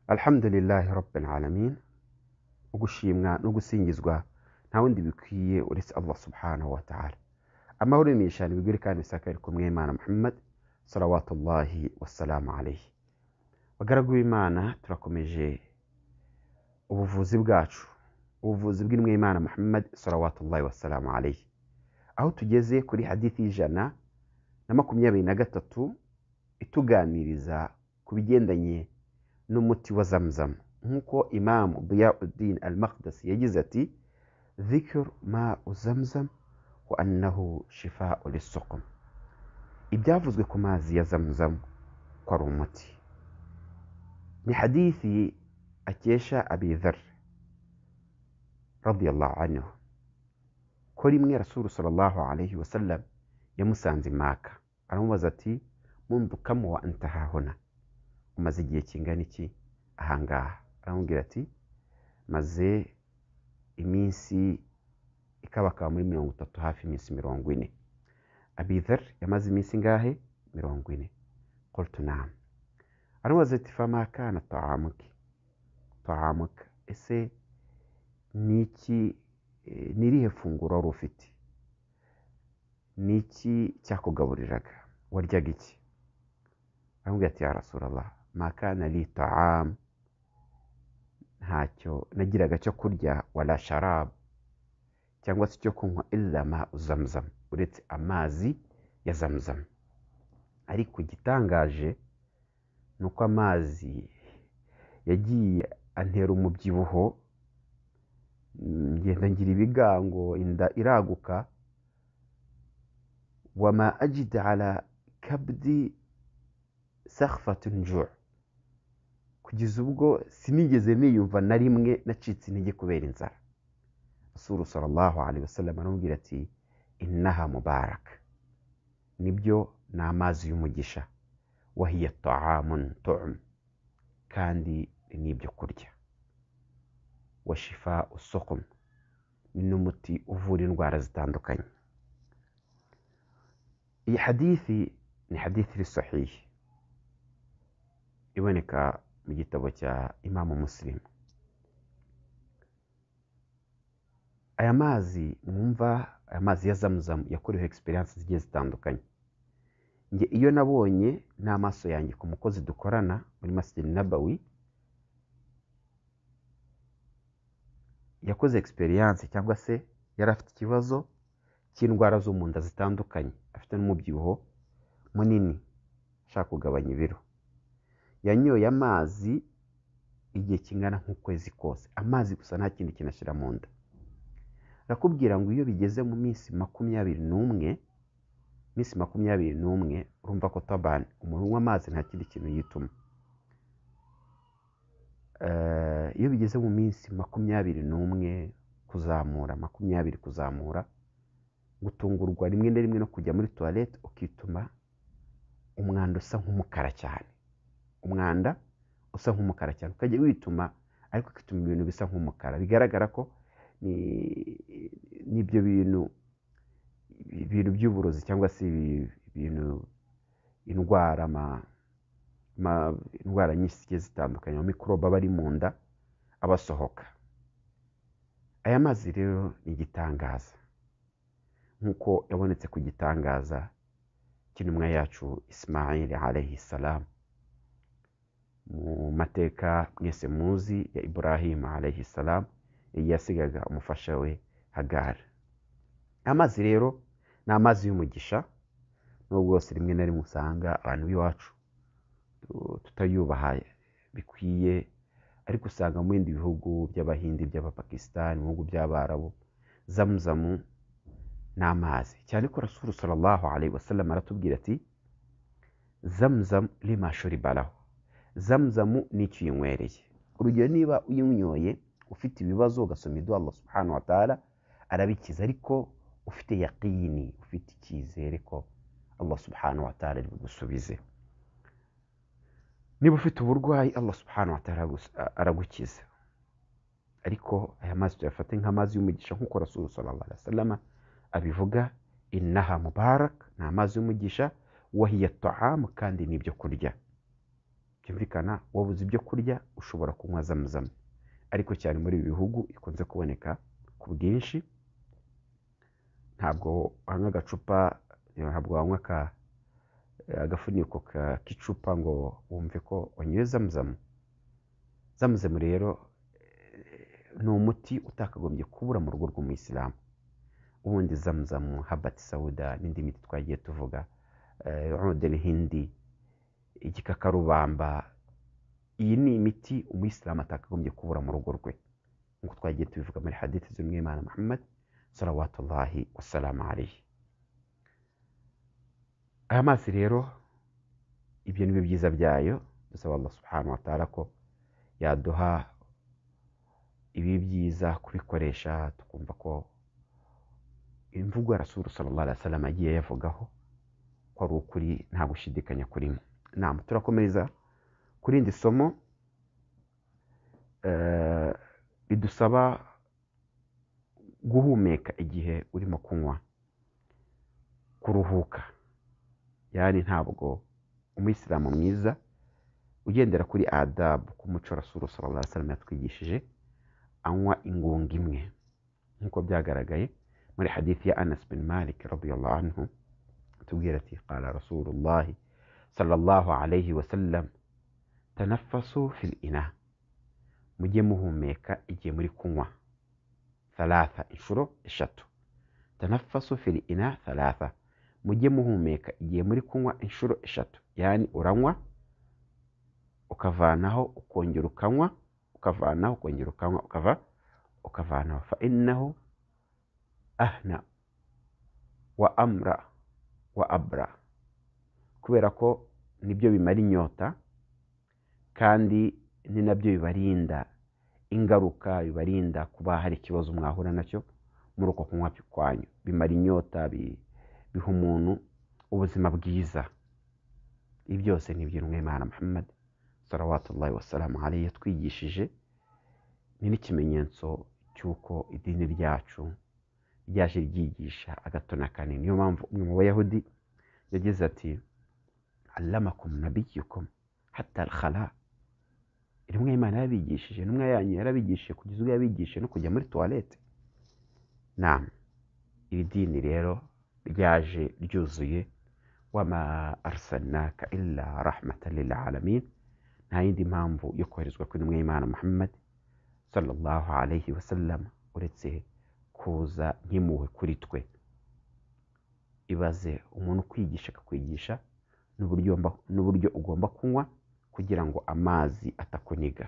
Alhamdulillahi rabbil alamin, ugushimwa no gusingizwa nta wundi bikwiye uretse Allah subhanahu wa ta'ala. Amahoro y'imigisha n'ibigwire kandi bisakare ku mwimana Muhammad salawatullahi wassalamu alayhi. Bagaragu b'Imana, turakomeje ubuvuzi bwacu, ubuvuzi bw'intumwa Muhammad salawatullahi wassalamu alayhi, aho tugeze kuri hadithi 123 ituganiriza ku bigendanye n'umuti wa Zamzam. Nk'uko Imam Diyauddin al-Maqdisi yagize ati: dhikr ma'u Zamzam wa annahu shifa'u lis-suqum. Ibyavuzwe ku mazi ya Zamzam ko ari umuti. Ni hadithi akesha Abi Dharr radiyallahu anhu, ko rimwe Rasulu sallallahu alayhi wasallam yamusanze i Maka, aramubaza ati: mundu kam wa anta hahuna, umaze igihe kingana iki ahangaha? Aramubwira ati: maze iminsi ikabakaba muri 30, hafi iminsi 40. Abi Dharr yamaze iminsi ingahe? 40. Qultu naam. Aramubaza ati: fama kana ta'amuki ta'amuka, ese niki, nirihe funguro wari ufite? Niki cyakugaburiraga? Waryaga iki? Aramubwira ati: ya Rasulallah, ma kana li ta'am, ntacyo nagiraga cyo kurya, wala sharab, cyangwa se cyo kunywa, illa ma Zamzam, uretse amazi ya Zamzam. Ariko igitangaje ni uko amazi yagiye antera umubyibuho, ngenda ngira ibigango, inda iraguka. Wama ajid ala kabdi sakhfatun ju', kugeza ubwo sinigeze niyumva na rimwe nacitse intege kubera inzara. Rasulu sallallahu alaihi wasallam aramubwira ati: innaha mubarak, nibyo ni amazi y'umugisha, wahiya ta'amun tu'm, kandi ni ibyo kurya, wa shifa usuqum, ni n'umuti uvura indwara zitandukanye. Iyi hadithi ni hadithi iri sahihi, iboneka mu gitabo cya Imamu Muslim. Aya mazi mwumva, aya mazi ya Zamzam yakorewe experience zigiye zitandukanye. Nge iyo nabonye n'amaso yanjye ku mukozi dukorana muri Masjid Nabawi yakoze experience, cyangwa se yari afite ikibazo cy'indwara zo mu nda zitandukanye, afite n'umubyibuho munini, ashaka kugabanya ibiro. Yanyoye amazi igihe kingana nk'ukwezi kose, amazi gusa, nta kindi kintu ashyira mu nda. Arakubwira ngo iyo bigeze mu minsi 21, minsi 21, urumva ko taban umuntu unywa amazi nta kindi kintu yituma. Iyo bigeze mu minsi 21 kuzamura, 20 kuzamura, gutungurwa rimwe na rimwe no kujya muri toilette ukituma umwanda usa nk'umukara cyane, umwanda usa nk'umukara cyane, ukajya wituma ariko ukituma ibintu bisa nk'umukara, bigaragara ko n'ibyo bintu by'uburozi cyangwa se ibintu indwara indwara nyinshi zigiye zitandukanye, mikorobe aba ari mu nda abasohoka. Aya mazi rero ni igitangaza, nk'uko yabonetse ku gitangaza cy'intumwa yacu Ismail alayhi salam, mu mateka mwese muzi ya Ibrahim alayhi salam, yasigaga umufasha we Hagar. Amazi rero ni amazi y'umugisha, nubwo bwose rimwe na rimwe usanga abantu b'iwacu tutayubaha bikwiye, ariko usanga mu bindi bihugu by'Abahindi, by'Abapakistani, mu bihugu by'Abarabu, Zamzamu ni amazi. Cyane ko Rasulu sallallahu alaihi wasallam aratubwira ati: Zamzam lima shuriba lahu, Zamzamu ni icyo uyinywereye. Urugero, niba uyinyoye ufite ibibazo ugasoma idua Allah subhanahu wa ta'ala arabikiza, ariko ufite yaqini, ufite icyizere ko Allah subhanahu wa ta'ala ari bugusubize. Niba ufite uburwayi Allah subhanahu wa ta'ala aragukiza. Ariko aya mazi tuyafate nk'amazi y'umugisha, nk'uko Rasul sallallahu alaihi wasallam abivuga: innaha mubarak, ni amazi y'umugisha, wahiya ta'am, kandi ni ibyo kurya. Byumvikana, wabuze ibyo kurya ushobora kunywa Zamzam, ariko cyane muri ibi bihugu ikunze kuboneka ku bwinshi. Ntabwo wanywa agacupa, ntabwo wanywa agafuniko k'icupa ngo wumve ko wanyoye Zamzam. Zamzam rero ni umuti utakagombye kubura mu rugo rw'umuyisilamu. Ubundi Zamzam, habati sauda n'indi miti twagiye tuvuga, udel hindi, igikakarubamba, iyi ni imiti umuyisilamu atakagombye kubura mu rugo rwe, nk'uko twagiye tubivuga muri hadithi z'umwimana Muhammad salawatullahi wasalamu alayhi. Aya mazi rero ibyo ni byo byiza byayo. Dusaba Allah subhanahu wa ta'ala ko yaduha ibi byiza kubikoresha, tukumva ko imvugo ya Rasulu sallallahu alaihi wasallam agiye yavugaho ko ari ukuri, nta gushidikanya kurimo. Naam, turakomereza kuri indi somo ridusaba guhumeka igihe urimo kunywa, kuruhuka. Yani ntabwo umuyisilamu mwiza ugendera kuri adabu ku muco Rasulu sallallahu alaihi wasallam yatwigishije anywa ingunga imwe, nk'uko byagaragaye muri hadithi ya Anas bin Malik radiyallahu anhu, tubwira ati qala Rasulullah sallallahu alayhi wasallam tanaffasu fil ina, mujye muhumeka igihe muri kunywa, thalatha, inshuro eshatu. Tanaffasu fil ina thalatha, mujye muhumeka igihe muri kunywa inshuro eshatu. Yani uranywa ukavanaho ukongera ukanywa, ukavanaho ukongera ukanywa, ukavanaho. Fa innahu ahna wa amra wa abra, kubera ko nibyo bimara inyota kandi ni nabyo bibarinda ingaruka, bibarinda kuba hari ikibazo mwahura nacyo muri uko kunywa kwanyu. Bimara inyota, biha umuntu ubuzima bwiza. Ibi byose ni iby'Imana Muhammad salawatullahi wasalamu alayhi yatwigishije, ni n'ikimenyetso cy'uko idini ryacu ryaje ryigisha agato na kanini. Niyo mpamvu umwe mu Bayahudi yagize ati allamakum nabiyukum hatta al-khala, intumwa y'Imana yarabigishije, intumwa yanyu yarabigishije kugeza ubwo yabigishije no kujya muri toilette. Naam, iri dini rero ryaje ryuzuye, wama arsalnaka illa rahmatan lil alamin. Nta yindi mpamvu yo koherezwa kw'intumwa y'Imana Muhammad sallallahu alayhi wasallam uretse kuza nk'impuhwe kuri twe. Ibaze umuntu ukwigisha akakwigisha n'uburyo ugomba kunywa kugira ngo amazi atakuniga.